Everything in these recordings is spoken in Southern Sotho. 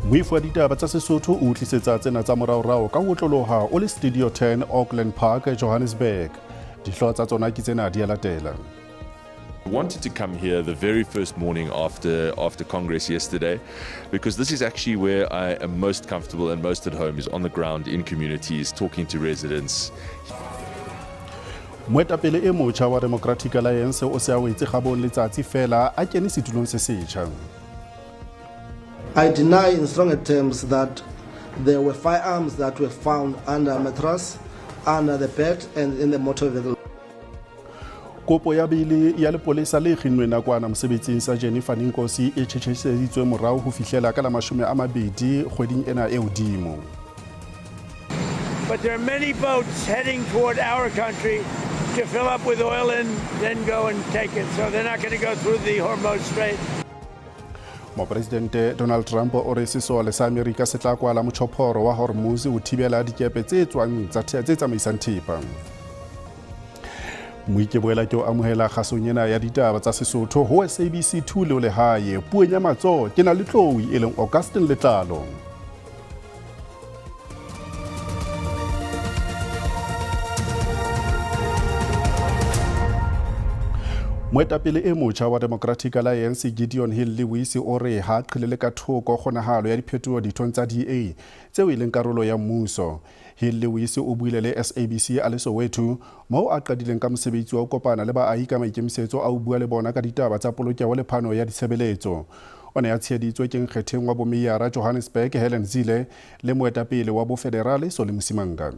Moifo wa ditaba tsa Sesotho o tlisetsa tsena tsa moraorao ka ho otloloha o le Studio 10 Auckland Park, Johannesburg. Dihlooho tsa tsona ke tsena di a latela. Wanted to come here the very first morning after Congress yesterday, because this is actually where I am most comfortable and most at home, is on the ground in communities, talking to residents. Moetapele e motjha wa Democratic Alliance o se a wetse kgabong letsatsi feela a kene setulong se setjha. I deny in stronger terms that there were firearms that were found under a mattress, under the bed and in the motor vehicle. Kopo ya bele ya lepolesa le kginnweng nakwana mosebetsing sa Jennifer Nkosi e tjhetjheseditswe morao ho fihlela ka la 20 kgweding ena e hodimo. But there are many boats heading toward our country to fill up with oil and then go and take it. So they're not going to go through the Hormuz Strait. Mopresidente Donald Trump o re sesole sa Amerika se tla kwala motjhophoro wa Hormuz ho thibela dikepe tse tswang tsa tse tsamaisang thepa. Moike boela ke o amohela kgasong ena ya ditaba tsa Sesotho ho SABC 2 le o lehae. Puong ya matsoho ke na le tlou e leng Augustine Letlalo. Moetapele e motjha wa Democratic Alliance Gedeon Hill Lewis o re ha qhelele ka thoko kgonahalo ya diphetoho dithong tsa DA tseo e leng karolo ya mmuso. Hill Lewis o buile le SABC a le Soweto moo a qadileng ka mosebetsi wa ho kopana le baahi ka maikemisetso a ho bua le bona ka ditaba tsa polokeho le phano ya ditshebeletso. O ne a tsheheditswe ke nkgetheng wa bomeyara Johannesburg Helen Zille le moetapele wa bofederale Solly Msimanga.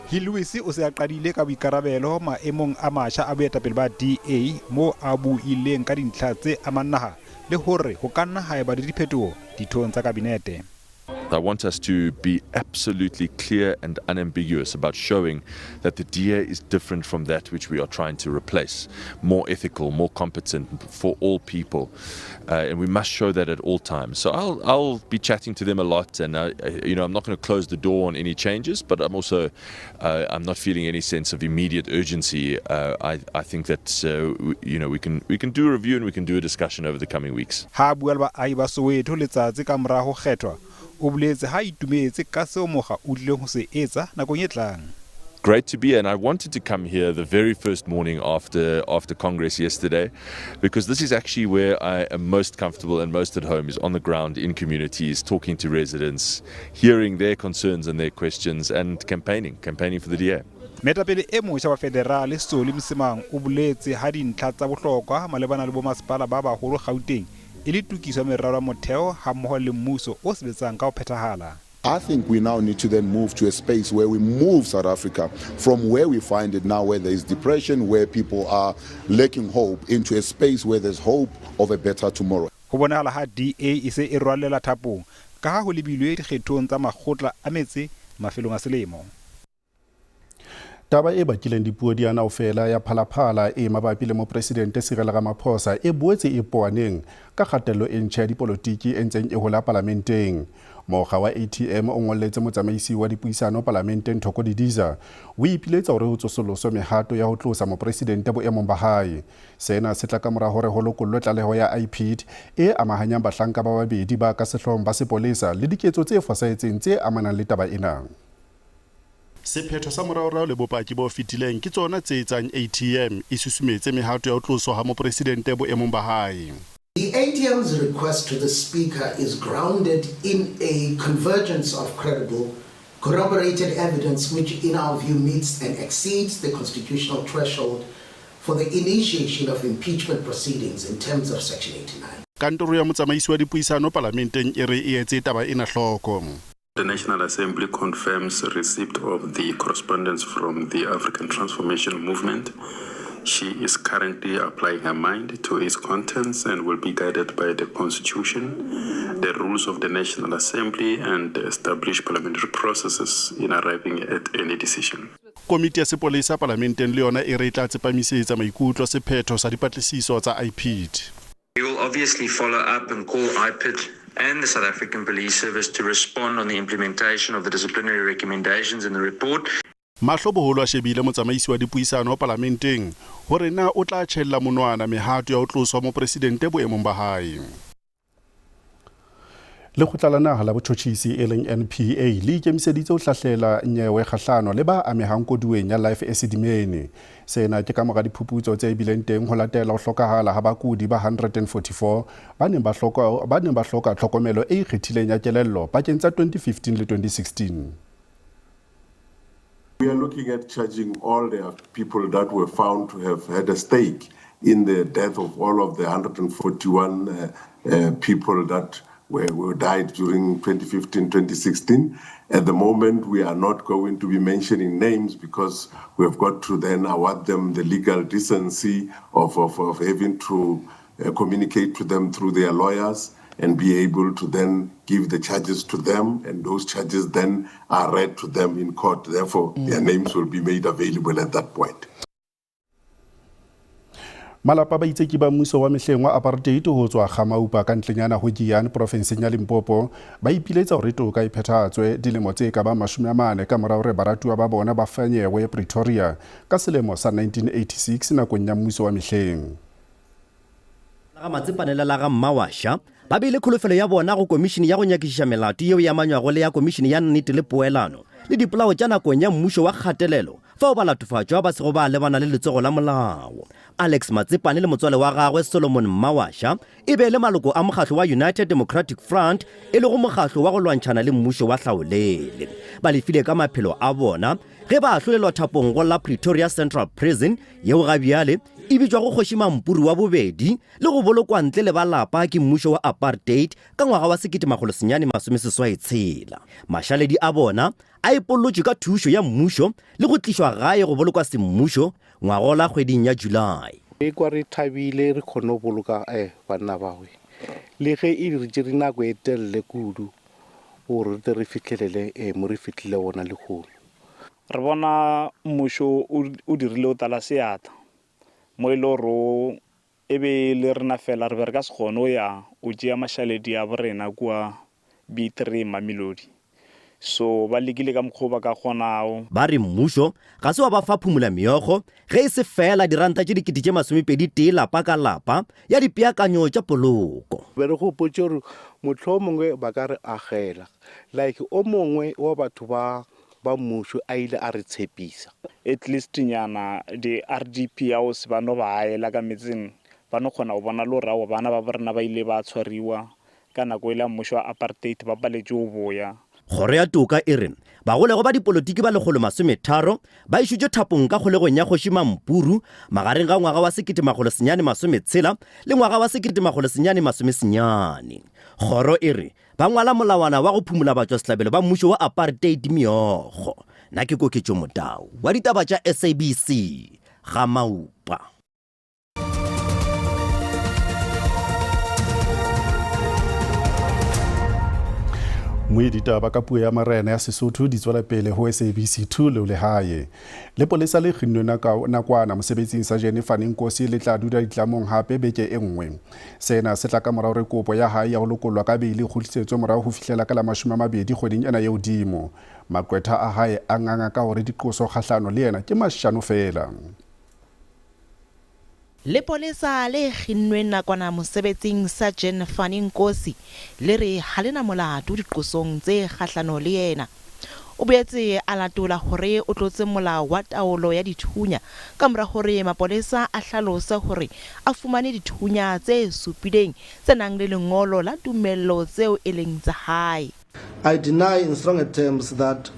Hill Lewis o se a qadile ka boikarabelo maemong a matjha a boetapele ba DA moo a buileng ka dintlha tse amang naha le hore ho ka nna ha eba le diphetoho dithong tsa kabinete. I want us to be absolutely clear and unambiguous about showing that the DA is different from that which we are trying to replace. More ethical, more competent for all people. And we must show that at all times. So I'll be chatting to them a lot, and I'm not going to close the door on any changes, but I'm also I'm not feeling any sense of immediate urgency. I think that we can do a review and we can do a discussion over the coming weeks. Ha bua le baahi ba Soweto letsatsi ka mora ho kgethwa, o boletse ha itumetse ka seo mokga o tlileng ho se etsa nakong e tlang. Great to be here, and I wanted to come here the very first morning after Congress yesterday, because this is actually where I am most comfortable and most at home, is on the ground in communities, talking to residents, hearing their concerns and their questions, and campaigning for the DA. Moetapele e motjha wa Federale Solly Msimanga o boletse ha dintlha tsa bohlokwa malebana le bomasepala ba baholo Gauteng e le tokiso ya meralo ya motheo hammoho le mmuso o sebetsang ka ho phethahala. I think we now need to then move to a space where we move South Africa from where we find it now, where there is depression, where people are lacking hope, into a space where there's hope of a better tomorrow. Ho bonahala ha DA e se e rwalela thapong ka ha ho lebilwe dikgethong tsa makgotla a metse mafelong a selemo. Taba e bakileng dipuo di ana ofela ya Phalaphala e mabapi le mopresidente Cyril Ramaphosa e boetse e poaneng ka kgatello e ntjha ya dipolotiki e ntseng e hola palamenteng. Mokga wa ATM o ngolletse motsamaisi wa dipuisano palamenteng Thoko Didiza o ipiletsa hore ho tsosoloswe mehato ya ho tlosa mopresidente boemong ba hae. Sena se tla ka mora hore ho lokollwe tlaleho ya IPID e amahanyang bahlanka ba babedi ba ka sehloohong ba sepolesa le diketso tse fosahetseng tse amanang le taba ena. Sephetho sa moraorao le bopaki bo fetileng ke tsona tse etsang ATM e susumetse mehato ya ho tloswa ha mopresidente boemong ba hae. The ATM's request to the Speaker is grounded in a convergence of credible, corroborated evidence which, in our view, meets and exceeds the constitutional threshold for the initiation of impeachment proceedings in terms of Section 89. Kantoro ya motsamaisi wa dipuisano palamenteng e re e etse taba ena hloko. The National Assembly confirms receipt of the correspondence from the African Transformation Movement. She is currently applying her mind to its contents and will be guided by the Constitution, the rules of the National Assembly, and established parliamentary processes in arriving at any decision. Komiti ya sepolesa palamenteng le yona e re e tla tsepamisetsa maikutlo sephetho sa dipatlisiso tsa IPID. We will obviously follow up and call IPID and the South African Police Service to respond on the implementation of the disciplinary recommendations in the report. Mahlo boholo a shebile motsamaisi wa dipuisano palamenteng hore na o tla tjhella monwana mehato ya ho tloswa mopresidente boemong ba hae. Lekgotla la Naha la Botjhotjhisi e leng NPA le ikemiseditse ho hlahlela nyewe kgahlano le ba amehang koduweng ya Life Esidimeni. Sena ke kamora diphuputso tse bileng teng ho latela ho hlokahala ha bakudi ba 144 ba neng ba hloka ba neng ba hloka tlhokomelo e ikgethileng ya kelello pakeng tsa 2015 le 2016. We are looking at charging all the people that were found to have had a stake in the death of all of the 141 people that were died during 2015, 2016. At the moment, we are not going to be mentioning names because we have got to then award them the legal decency of having to communicate to them through their lawyers and be able to then give the charges to them, and those charges then are read to them in court. Therefore, their names will be made available at that point. Malapa a baitseki ba mmuso wa mehleng wa apartheid ho tswa Gamaupa ka ntlenyana ho Giyani porofenseng ya Limpopo ba ipiletsa hore toka e phethahatswe dilemo tse ka bang 40 ka mora hore baratuwa ba bona ba fanyewe Pretoria ka selemo sa 1986 nakong ya mmuso wa mehleng. La ga Matsepane le la ga Mmawasha ba beile kholofelo ya bona go Komišene ya go Nyakišiša Melato yeo e amanywago le ya Komišene ya Nnete le Poelano le Dipolao tša Nakong ya Mmušo wa Kgatelelo fao balatofatšwa ba sego ba lebana le letsogo la molao. Alex Matsepane le motswale wa gagwe Solomon Mmawasha e be e le maloko a mokgatlo wa United Democratic Front e lego mokgatlo wa go lwantšhana le mmušo wa hlaolele. Ba lefile ka maphelo a bona ge ba ahlolelwa thapong go la Pretoria Central Prison yeo ga bjale e bitšwago Kgoši Mampuru wa bobedi le go bolokwa ntle le ba lapa ke mmušo wa apartheid ka ngwaga wa 1986. Mašaledi a bona a epollotšwe ka thušo ya mmušo le go tlišwa gae go bolokwa semmušo ngwagola kgweding ya July. Re ikwa re thabile re kgonne go boloka banna bawe le ge e re tšere nako e telele kudu gore re tle re fihlelele mo re fihlile gona lehono. Re bona mmušo o dirile o tala seatla mo e le gore e be e le rena fela re be re ka se kgone go ya go tšea mašaledi a borena kua B3 Mamelodi. So ba lekile ka mokgwa o ba ka kgonago. Ba re mmušo ga se wa ba fa phumolameokgo ge e se feela diranta tše 21,000 lapa ka lapa ya dipeakanyo tša poloko. Be re gopotše gore mohlomongwe ba ka re agela like o mongwe wa batho ba ba mmušo a ile a re tshepisa. At least nyana di RDP house ba no ba aela ka metseng ba no kgona go bona le gore aowa bana ba bo rena ba ile ba tshwariwa ka nako yela ya mmušo wa apartheid ba paletše go boya. Kgoro ya Toka e re bagolegwa ba dipolotiki ba 130 ba išitšwe thapong ka kgolegong ya Kgoši Mampuru magareng ga ngwaga wa 1960 le ngwaga wa 1990. Kgoro e re Ba ngwala molawana wa go phumola batšwasehlabelo ba mmušo wa apartheid meokgo. Na ke Koketšo Motau wa ditaba tša SABC, Ga-Maupa. Moe ditaba ka puo ya marena ya Sesotho di tswela pele ho SABC 2 leo lehae. Lepolesa le kginnwe nakwana mosebetsing sa Jene Fani Nkosi le tla dula ditlamong hape beke e nngwe. Sena se tla ka mora hore kopo ya hae ya ho lokollwa ka beili e kgutlisetswe morao ho fihlela ka la 20 kgweding ena e hodimo. Maqwetha a hae a nganga ka hore diqoso kgahlano le yena ke mashano feela. Lepolesa le kginnweng nakwana mosebetsing Sergeant Fani Nkosi le re ha le na molato diqosong tse kgahlano le yena. O boetse a latola hore o tlotse molao wa taolo ya dithunya ka mora hore mapolesa a hlalose hore a fumane dithunya tse supileng tse nang le lengolo la tumello tseo e leng tsa hae. I deny in stronger terms that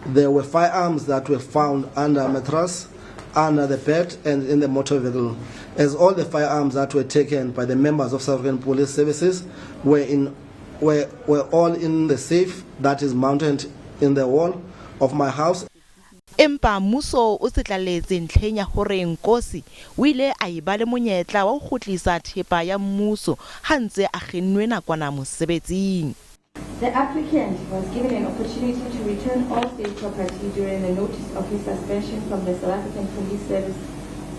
there were firearms that were found under a mattress, under the bed and in the motor vehicle, as all the firearms that were taken by the members of South African Police Services were in were, were all in the safe that is mounted in the wall of my house. Empa mmuso o tsitlaletse ntlheng ya hore Nkosi o ile a eba le monyetla wa ho kgutlisa thepa ya mmuso ha ntse a kgennwe nakwana mosebetsing. The applicant was given an opportunity to return all state property during the notice of his suspension from the South African Police Service,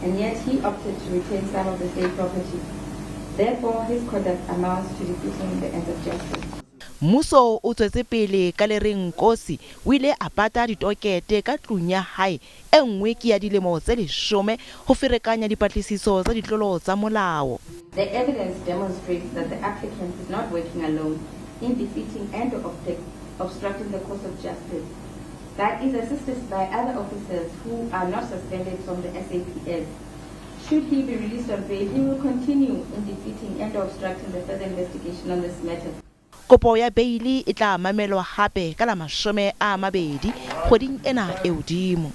and yet he opted to retain some of the state property. Therefore, his conduct amounts to defeating the ends of justice. Mmuso o tswetse pele ka le reng Nkosi o ile a pata ditokete ka tlung ya hae e nngwe ke ya dilemo tse leshome ho ferekanya dipatlisiso tsa ditlolo tsa molao. The evidence demonstrates that the applicant is not working alone. in defeating and obstructing the course of justice. That is assisted by other officers who are not suspended from the SAPS. Should he be released on bail, he will continue in defeating and obstructing the further investigation on this matter. Kopo ya beili e tla mamelwa hape ka la 20 kgweding ena e hodimo.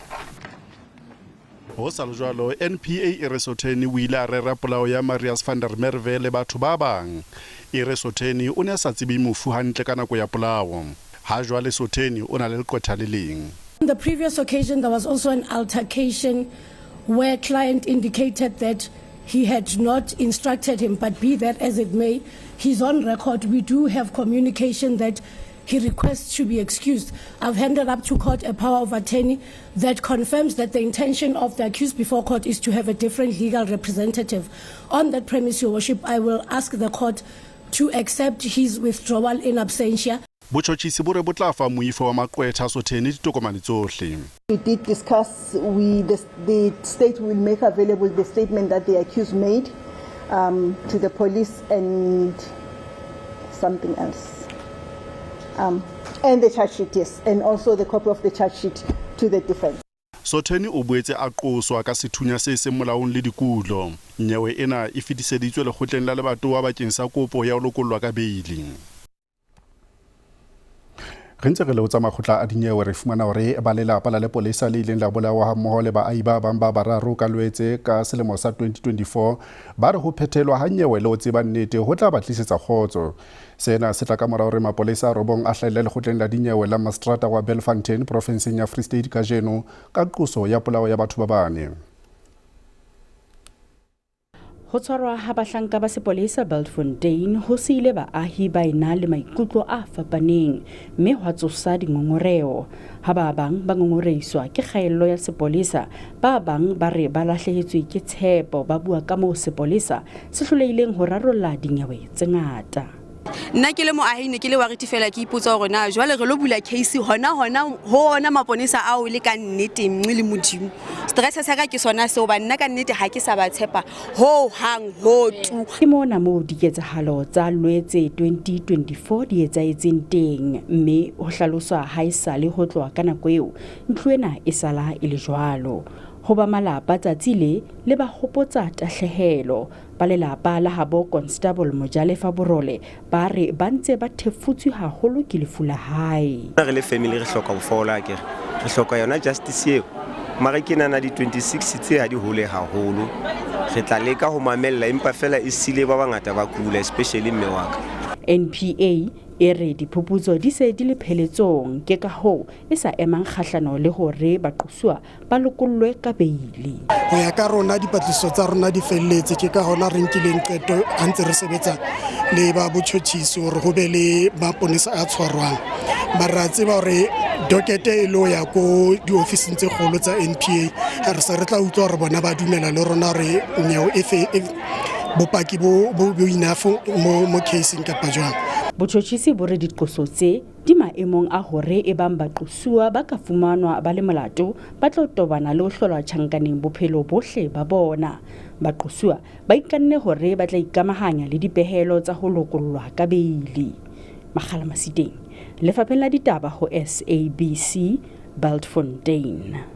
Ho sa le jwalo, NPA e re Sotheni o ile a rera polao ya Marius van der Merwe le batho ba bang. E re Sotheni o ne a sa tsebe mofu hantle ka nako ya polao. Ha jwale Sotheni o na le leqwetha le leng. On the previous occasion, there was also an altercation where client indicated that he had not instructed him, but be that as it may, he's on record. We do have communication that he requests to be excused. I've handed up to court a power of attorney that confirms that the intention of the accused before court is to have a different legal representative. On that premise, Your Worship, I will ask the court to accept his withdrawal in absentia. Botjhotjhisi bo re bo tla fa moifo wa maqwetha Sotheni ditokomane tsohle. We did discuss, the state will make available the statement that the accused made to the police and something else. And the charge sheet, yes, and also the copy of the charge sheet to the defense. Sotheni o boetse a qoswa ka sethunya se seng molaong le dikutlo. Nyewe ena e fetiseditswe lekgotleng la lebatowa bakeng sa kopo ya ho lokollwa ka beili. Re ntse re le ho tsa makgotla a dinyewe, re fumana hore ba lelapa la lepolesa le ileng la bolawa hammoho le baahi ba bang ba bararo ka Loetse ka selemo sa 2024 ba re ho phethelwa ha nyewe le ho tseba nnete ho tla ba tlisetsa kgotso. Sena se tla ka mora hore mapolesa a robong a hlahelle lekgotleng la dinyewe la Mastrata wa Belfontein profenseng ya Free State kajeno ka qoso ya polao ya batho ba bane. Ho tshwarwa ha bahlanka ba sepolesa Bultfontein ho siile baahi ba ena le maikutlo a fapaneng mme hwa tsosa dingongoreho. Ha ba bang ba ngongorehiswa ke kgaello ya sepolesa, ba bang ba re ba lahlehetswe ke tshepo, ba bua ka moo sepolesa se hlolehileng ho rarolla dinyewe tse ngata. Nna ke le moahi ne ke le worried fela, ke ipotsa hore na jwale re lo bula case hona hona ho ona maponesa ao le ka nnete nngwe le Modimo. Stress sa ka ke sona seo, ba nna ka nnete ha ke sa ba tshepa ho hang ho tu. Ke mona moo diketsahalo tsa Loetse 2024 di etsahetseng teng, mme ho hlaloswa ha e sale ho tloha ka nako eo ntlo ena e sala e le jwalo. Ho ba malapa tsatsi le le ba hopotsa tahlehelo. Ba lelapa la habo Constable Mojalefa Borole ba re ba ntse ba thefutswe haholo ke lefu la hae. Re le family re hloka ho fola, akere re hloka yona justice eo, mara ke nahana di 26 tse ha di hole haholo. Re tla leka ho mamella, empa fela e sile ba bangata ba kula, especially mme wa ka. NPA e re diphuputso di se di le pheletsong, ke ka hoo e sa emang kgahlano le hore baqosuwa ba lokollwe ka beili. Ho ya ka rona dipatlisiso tsa rona di felletse, ke ka hona re nkileng qeto ha ntse re sebetsa le ba botjhotjhisi hore ho be le maponesa a tshwarwang. Mara re a tseba hore dokete e lo ya ko diofising tse kgolo tsa NPA, re se re tla utlwa hore bona ba dumela le rona hore nyewe e fe, e bopaki bo, bo, bo enough mo caseng kapa jwang. Botjhotjhisi bo re diqoso tse di maemong a hore e bang baqosuwa ba ka fumanwa ba le molato, ba tlo tobana le ho hlolwa tjhankaneng bophelo bohle ba bona. Baqosuwa ba ikanne hore ba tla ikamahanya le dipehelo tsa ho lokollwa ka beili. Makgala Masiteng, Lefapheng la Ditaba ho SABC, Bultfontein.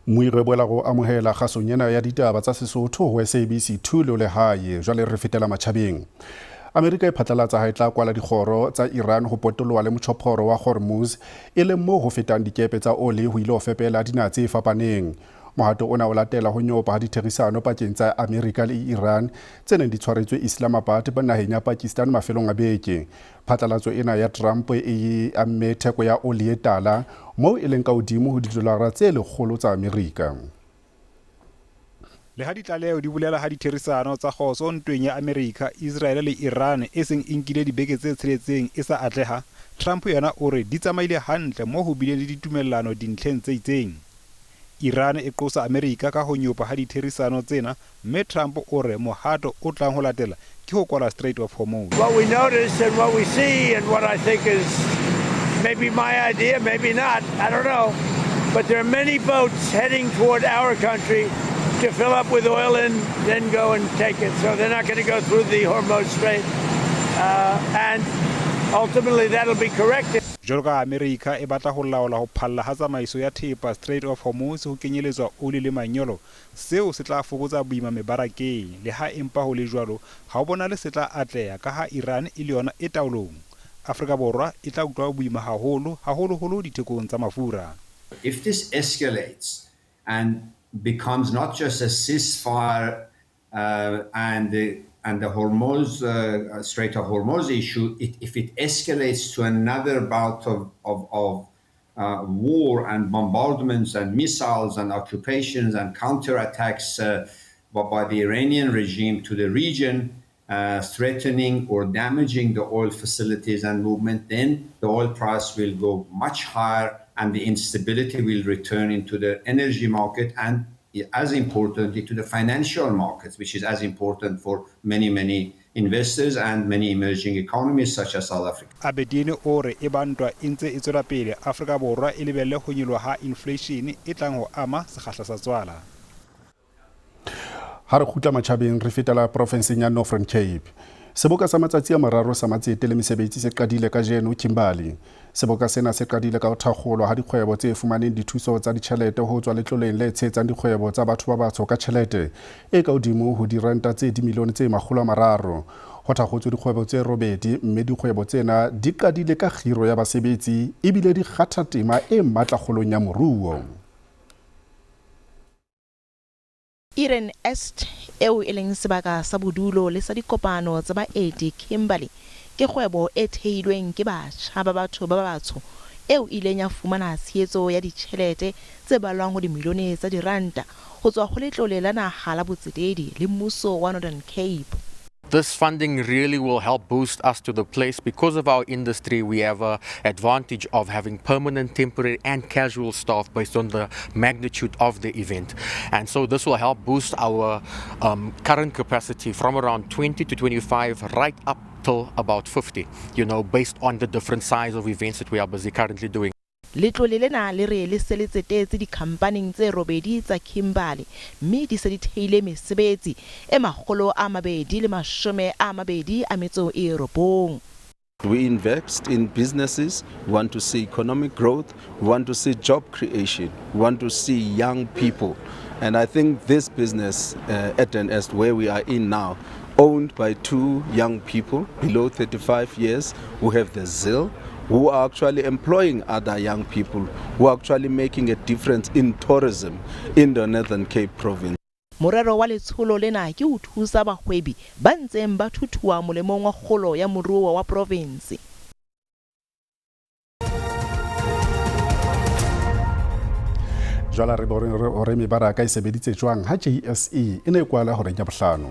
Moire boela go amohela kgasong ena ya ditaba tsa Sesotho ho SABC 2 le lehae. Jwale re fetela matjhabeng. Amerika e phatlalatsa ha e tla kwala dikgoro tsa Iran ho potoloha le motjhophoro wa Hormuz, e leng moo ho fetang dikepe tsa oli ho ile ho fepela dinaha tse fapaneng. Mohato ona o latela ho nyopa ha ditherisano pakeng tsa Amerika le Iran tse neng di tshwaretswe Islamabad naheng ya Pakistan mafelong a beke. Phatlalatso ena ya Trump e amme theko ya oli e tala moo e leng ka hodimo ho didolara tse 100 tsa Amerika. Le ha ditlaleho di bolela ha ditherisano tsa kgotso ntweng ya Amerika, Israel le Iran e seng e nkile dibeke tse tsheletseng e sa atleha, Trump yena o re di tsamaile hantle moo ho bileng le ditumellano dintlheng tse itseng. Iran e qosa Amerika ka ho nyopa ha ditherisano tsena, mme Trump o re mohato o tlang ho latela ke ho kwala Strait of Hormuz. What we notice and what we see and what I think is Maybe my idea, maybe not. I don't know. But there are many boats heading toward our country to fill up with oil and then go and take it. So they're not going to go through the Hormuz Strait. And ultimately that'll be corrected. Jwalo ka Amerika e batla ho laola ho phalla ha tsamaiso ya thepa Strait of Hormuz ho kenyeletswa oli le manyolo, seo se tla fokotsa boima mebarakeng. Leha empa ho le jwalo, ha ho bonahale se tla atleha kaha Iran e le yona e taolong. Afrika Borwa e tla utlwa boima haholo, haholoholo dithekong tsa mafura. If this escalates and becomes not just a ceasefire and the Hormuz, Strait of Hormuz issue, if it escalates to another bout of war and bombardments and missiles and occupations and counterattacks by the Iranian regime to the region, threatening or damaging the oil facilities and movement, then the oil price will go much higher and the instability will return into the energy market and, as importantly, to the financial markets, which is as important for many, many investors and many emerging economies such as South Africa. Abedini o re e bantwa e ntse e tswela pele Afrika Borwa e lebelle ho nyoloha ha inflation e tlang ho ama sekgahla sa tswala. Ha re kgutla matjhabeng re fetela profenseng ya Northern Cape. Seboka sa matsatsi a mararo sa matsete le mesebetsi se qadile kajeno Kimberley. Seboka sena se qadile ka ho thakgolwa ha dikgwebo tse fumaneng dithuso tsa ditjhelete ho tswa letloleng le tshehetsang dikgwebo tsa batho ba batsho ka tjhelete e ka hodimo ho diranta tse dimilione tse 300. Ho thakgotswe dikgwebo tse 8 mme dikgwebo tsena di qadile ka kgiro ya basebetsi ebile di kgatha tema e matla kgolong ya moruo. Eden Est eo e leng sebaka sa bodulo le sa dikopano tsa baeti Kimberley ke kgwebo e theilweng ke batjha ba batho ba batsho eo ileng ya fumana tshehetso ya ditjhelete tse balwang ho dimilione tsa diranta ho tswa ho letlole la naha la botsetedi le mmuso wa Northern Cape. This funding really will help boost us to the place. Because of our industry, we have an advantage of having permanent, temporary and casual staff based on the magnitude of the event. And so this will help boost our current capacity from around 20 to 25 right up till about 50, you know, based on the different size of events that we are busy currently doing. Letlole lena le re le se le tsetetse dikhampaning tse 8 tsa Kimberley mme di se di theile mesebetsi e 229. We invest in businesses, we want to see economic growth, we want to see job creation, we want to see young people. And I think this business, Eden Est, where we are in now, owned by 2 young people below 35 years who have the zeal, who are actually employing other young people, who are actually making a difference in tourism in the Northern Cape province. Morero wa letsholo lena ke ho thusa bahwebi ba ntseng ba thuthuwa molemong wa kgolo ya moruo wa province. Jwale re bone hore mebaraka e sebeditse jwang ha JSE e ne e kwala horeng ya bohlano.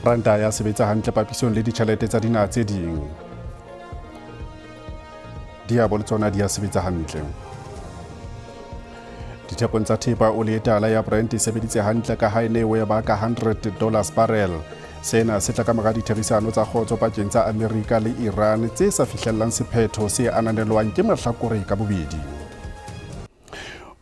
Ranta ya sebetsa hantle papisong le ditjhelete tsa dinaha tse ding. Diabo le tsona di a sebetsa hantle. Dithekong tsa thepa oli e tala ya Brent e sebeditse hantle ka ha e ne e ba ka $100 barrel. Sena se tla ka mora ditherisano tsa kgotso pakeng tsa Amerika le Iran tse sa fihlellang sephetho se ananelwang ke mahlakore ka bobedi.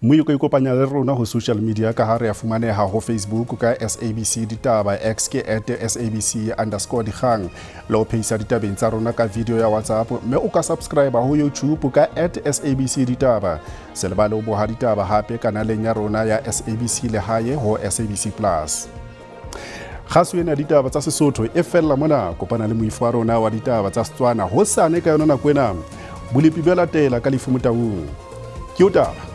Mme o ka ikopanya le rona ho social media ka ha re a fumaneha ho Facebook ka SABC Ditaba, X ke @SABC_dikgang, le ho phehisa ditabeng tsa rona ka video ya WhatsApp, mme o ka subscribe ho YouTube ka @SABC Ditaba. Se lebale ho boha ditaba hape kanaleng ya rona ya SABC Lehae ho SABC Plus. Kgaso ena ditaba tsa Sesotho e fella mona. Kopana le moifo wa rona wa ditaba tsa Setswana hosane ka yona nako ena. Bolepi bo latela ka Lefu Motaung. Ke o taba.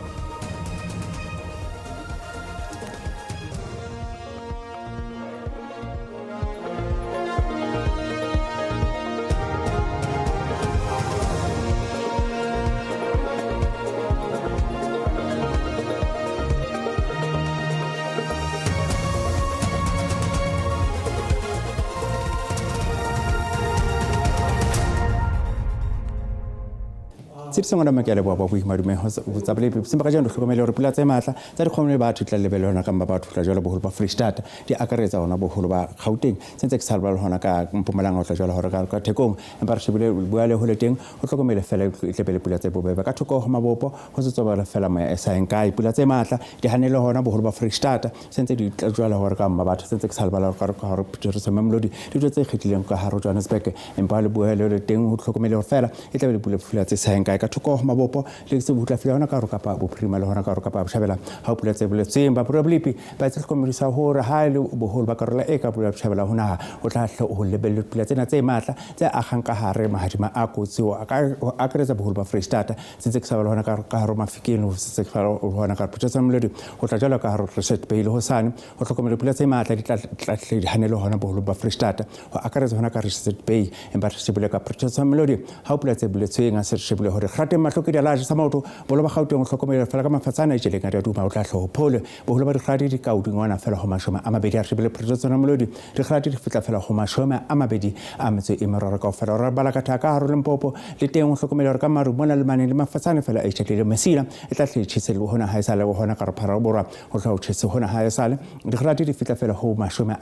Tshepisa ngwana ke a leboha ba boimadume ho tsa bolepi sempa ka jeno hlokomele hore pula tse matla tsa dikgomo le batho tla lebele hona ka mma batho tla jwalo boholo ba Freistata di akaretsa hona boholo ba Gauteng sentse ke sa lebala hona ka Mpumalanga ho tla jwalo hore ka Thekong empa re shebile bua le hole teng ho hlokomele fela e tle pele pula tse bobebe ka thoko ho mabopo ho se tsobala fela moya e sa eng kae pula tse matla di hanele hona boholo ba Freistata sentse di tla jwalo hore ka mma batho sentse ke sa lebala hore ka hore Pretoria Mamelodi ditulo tse ikgethileng ka hare ho Johannesburg empa le bua le teng ho hlokomele hore fela e tla be le pula pula tse sa eng kae ka thoko ho mabopo le se butla fela hona ka hore kapa bophirima le hona ka hore kapa botjhabela ha pula tse boletsweng ba Bolipi ba tse hlokomedisa hore ha e le boholo ba karolo e ka pula botjhabela ho naha ho tla hle ho lebellwe pula tsena tse matla tse agang ka hare mahadima a kotsi ho akaretsa boholo ba Freistata se ntse ke sa bala hona ka hare Mafikeng ho se ke sa hona ka Pretoria Mamelodi ho tla jwalo ka hare Richards Bay le hosane ho hlokomele pula tse matla di tla tle di hanele hona boholo ba Freistata ho akaretsa hona ka Richards Bay empa re shebile ka Pretoria Mamelodi ha o pula tse boletsweng a se re shebile hore Gauteng mahlo ke dialaje sa maoto boholo ba Gauteng ho hlokomele fela ka mafatsana a tjeleng a di a duma o tla hle ho phole boholo ba dikgadi di ka hodingwana fela ho 20 a re shebile Pretoria Mamelodi dikgadi di fihla fela ho 23 kaofela re bala ka thaka hare Limpopo le teng ho hlokomele hore ka maru mona le mane le mafatsane fela a itjhatlile Mesina e tla hle tjhese le hona ha e sale hona ka re phara borwa ho tla ho tjhese hona ha e sale dikgadi di fihla fela ho 30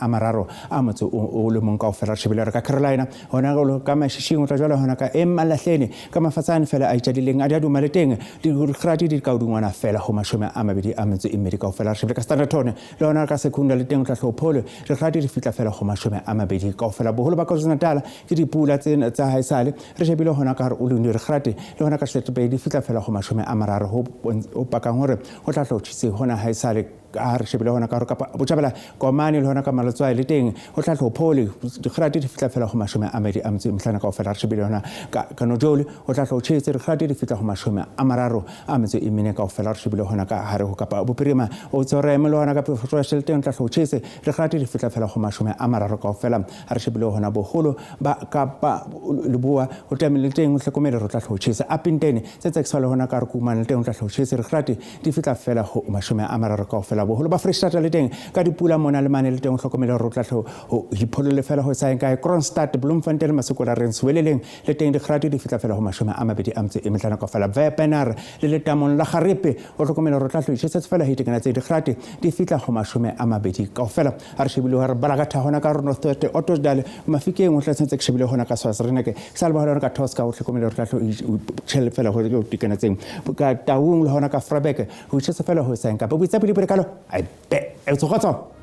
a motse o le mong kaofela re shebile re ka Carolina hona ka Mashishing o tla jwala hona ka Emalahleni ka mafatsane fela a itjadileng a di a duma le teng dikgadi di ka hodingwana fela ho 24 kaofela re shebile ka Standerton le hona ka Secunda le teng o tla hle ho phole dikgadi di fihla fela ho 20 kaofela boholo ba KwaZulu-Natal ke dipula tsena tsa haesale re shebile hona ka hare Ulundi re kgate le hona ka Richards di fihla fela ho 30 ho pakang hore ho tla hle ho tjhese hona haesale a re shebile hona ka hore kapa botjhabela Komane le hona ka Maletswai le teng ho tla hle ho phole dikgate di fihla fela ho 25 kaofela re shebile hona ka Nojoli ho tla hle ho tjhese dikgate di fihla ho 34 kaofela re shebile hona ka hare ho kapa bophirima o tshwereme le hona ka Pretoria le teng ho tla hle ho tjhese dikgate di fihla fela ho 30 kaofela ha re shebile hona boholo ba kapa leboa ho tlamehile teng ho hlokomele re tla hle ho tjhese Upington se tsekiswa le hona ka re kumane le teng ho tla hle ho tjhese dikgate di fihla fela ho 30 kaofela boholo ba Freistata le teng ka dipula mona le mane le teng ho hlokomele hore o tla hle ho ipholole fela ho sa kae Kroonstad Bloemfontein Masekola Rens Weleleng le teng dikgate di fihla fela ho 25 kaofela Wepener le letamong la Garepe o hlokomele hore o tla hle ho itjhesetse fela ho itekana tse dikgate di fihla ho 20 kaofela ha re shebile hore balakatha hona ka North West Ottosdal Mafikeng o tla sentse ke shebile hona ka Swaziland sa le hona ka Tosca o hlokomele hore tla hle tjhele fela ho itekana tseng ka Taung le hona ka Vryburg ho itjhesa fela ho sa kapa boitsapile pele kalo ai be e tsogotso.